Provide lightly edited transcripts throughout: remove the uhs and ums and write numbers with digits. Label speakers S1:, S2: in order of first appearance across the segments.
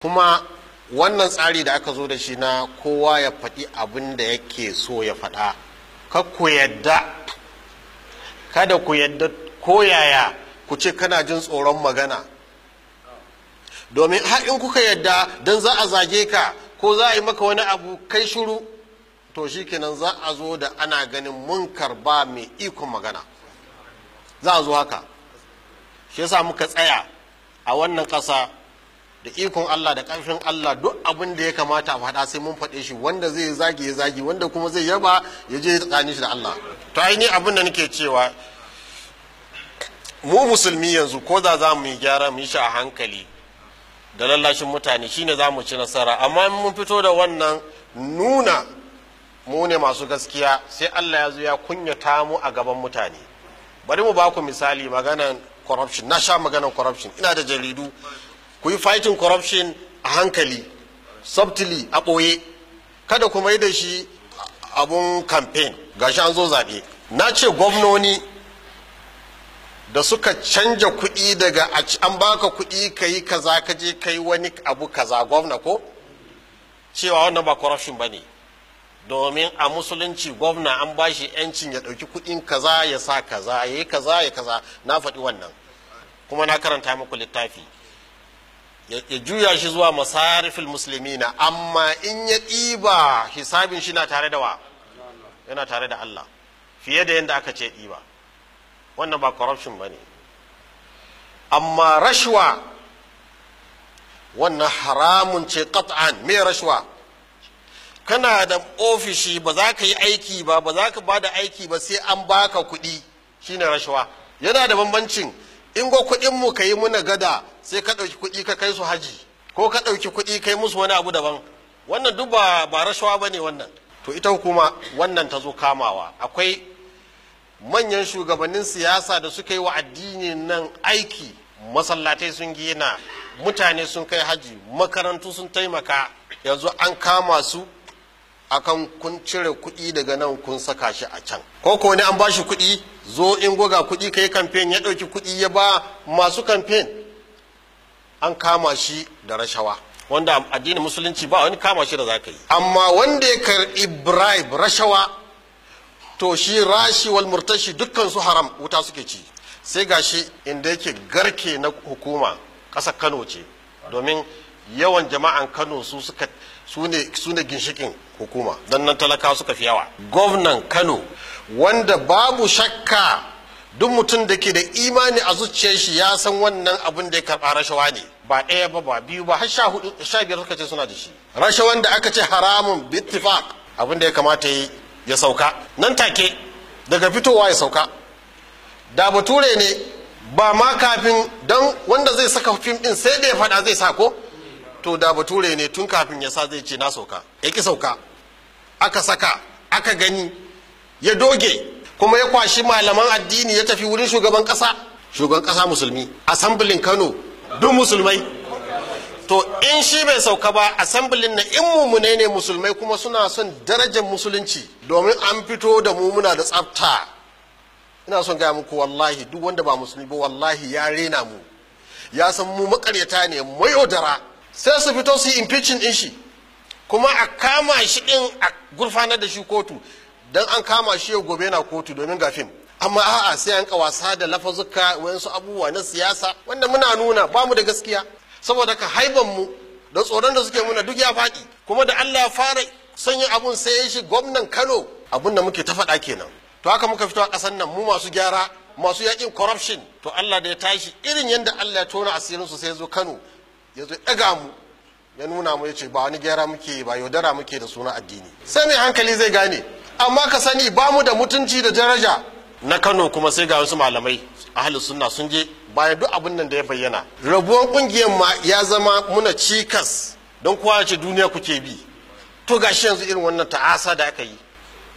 S1: Kuma wannan tsari da aka zo da shi na kowa ya faɗi abin da yake so ya faɗa, kar ku yadda, kada ku yadda koyaya ku ce kana jin tsoron magana. Domin har in kuka yadda don za a zage ka ko za a yi maka wani abu kai shiru, to shikenan za a zo da ana ganin munkar ba mai ikon magana. Za a zo haka. Shi yasa muka tsaya a wannan ƙasa da ikon Allah da ƙarfin Allah, duk abin da ya kamata a faɗa sai mun faɗe shi. Wanda zai zage ya zage, wanda kuma zai yaba ya je tsakanin shi da Allah. To ai ni abin da nake cewa, mu musulmi yanzu ko da za mu yi gyara mu yi shi a hankali da lallashin mutane, shine za mu ci nasara. Amma in mun fito da wannan nuna mu ne masu gaskiya, sai Allah ya zo ya kunyata mu a gaban mutane. Bari mu ba ku misali, maganan corruption. Na sha maganan corruption, ina da jaridu. Ku yi fighting corruption a hankali, subtly, a ɓoye, kada ku mai da shi abun campaign. Gashi an zo zaɓe. Na ce gwamnoni da suka canja kuɗi daga an baka kuɗi ka yi kaza, ka je ka yi wani abu kaza, gwamna ko cewa wannan ba corruption ba ne, domin a musulunci gwamna an ba shi yancin ya ɗauki kuɗin kaza ya sa kaza, ya yi kaza, ya kaza. Na faɗi wannan kuma na karanta muku littafi. Ya juya shi zuwa masarifil muslimina, amma in ya ɗiba, hisabin shi na tare da wa? Yana tare da Allah, fiye da yadda aka ce ɗiba. Wannan ba corruption ba ne. Amma rashwa, wannan haramun ce qat'an. Me rashwa? Kana da ofishi, ba za ka yi aiki ba, ba za ka ba da aiki ba sai an baka kuɗi, shine rashawa. Yana da bambancin in go kuɗin mu ka yi muna gada, sai ka ɗauki kuɗi ka kai su haji, ko ka ɗauki kuɗi kai musu wani abu daban. Wannan duk ba rashawa ba ne wannan. To ita hukuma wannan ta zo kamawa, akwai manyan shugabannin siyasa da suka yi wa addini nan aiki. Masallatai sun gina, mutane sun kai haji, makarantu sun taimaka. Yanzu an kama su akan kun cire kuɗi daga nan kun saka shi a can, ko ko ne an bashi kuɗi, zo in goga kuɗi kai kamfen, ya ɗauki kuɗi ya ba masu kamfen, an kama shi da rashawa, wanda addinin musulunci ba wani kama shi da za ka yi. Amma wanda ya karɓi bribe, rashawa, to shi rashi wal murtashi dukkan su haram, wuta suke ci. Sai gashi inda yake garke na hukuma ƙasar Kano ce, domin yawan jama'an Kano su suka su ne ginshikin hukuma, don nan talaka suka fi yawa. Gwamnan Kano, wanda babu shakka duk mutum da ke da imani a zuciyar shi ya san wannan abin da ya karɓa rashawa ne, ba ɗaya ba, ba biyu ba, har 14, 15 suka ce suna da shi, rashawan da aka ce haramun bittifaq. Abin da ya kamata yi, ya sauka nan take, daga fitowa ya sauka. Da bature ne ba ma kafin, don wanda zai saka fim din sai da ya faɗa zai sa ko. To da bature ne, tun kafin ya sa zai ce na sauka. Ya ki sauka, aka saka, aka gani, ya doge, kuma ya kwashi malaman addini ya tafi wurin shugaban kasa, shugaban kasa musulmi, asambilin Kano duk musulmai. To in shi bai sauka ba, asambilin na in mumune ne musulmai kuma suna son darajar musulunci, domin an fito da mu muna da tsafta. Ina son gaya muku, wallahi duk wanda ba musulmi ba, wallahi ya rena mu, ya san mu makaryata ne, mayaudara. Sai su fito su yi impeaching din shi, kuma a kama shi din, a gurfanar da shi kotu. Dan an kama shi yau, gobe na kotu, domin ga fim. Amma a'a, sai an wasa da lafazuka, wayansu abubuwa na siyasa wanda muna nuna ba mu da gaskiya. Saboda ka haiban mu da tsoron da suke muna duk ya faɗi. Kuma da Allah ya fara son yin abun, sai ya shi gwamnan Kano. Abun da muke ta faɗa kenan. To haka muka fito a ƙasar nan, mu masu gyara, masu yakin corruption. To Allah da ya tashi, irin yadda Allah ya tona asirin su, sai ya zo Kano, ya zo ɗaga mu, ya nuna mu, ya ce ba wani gyara muke ba, yaudara muke da suna addini. Sai mai hankali zai gane. Amma ka sani ba mu da mutunci da daraja na Kano. Kuma sai ga wasu malamai ahlus sunna sun je bayan duk abin nan da ya bayyana. Rabuwan kungiyar ma ya zama muna cikas, don kowa ce duniya kuke bi. To gashi yanzu irin wannan ta'asa da aka yi.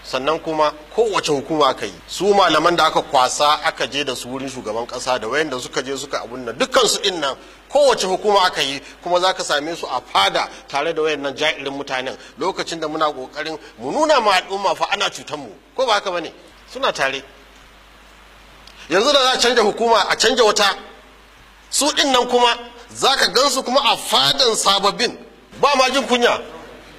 S1: Sannan kuma kowace hukuma aka yi, su malaman da aka kwasa aka je da su wurin shugaban kasa, da wayanda suka je suka abun nan, dukkan su din nan, kowace hukuma aka yi kuma za ka same su a fada tare da wayannan ja'irin mutanen, lokacin da muna kokarin mu nuna ma al'umma fa ana cutar mu, ko ba haka bane? Suna tare. Yanzu da za a canja hukuma, a canja wata, su din nan kuma Za ka gansu kuma a fadan sababbin, ba ma jin kunya.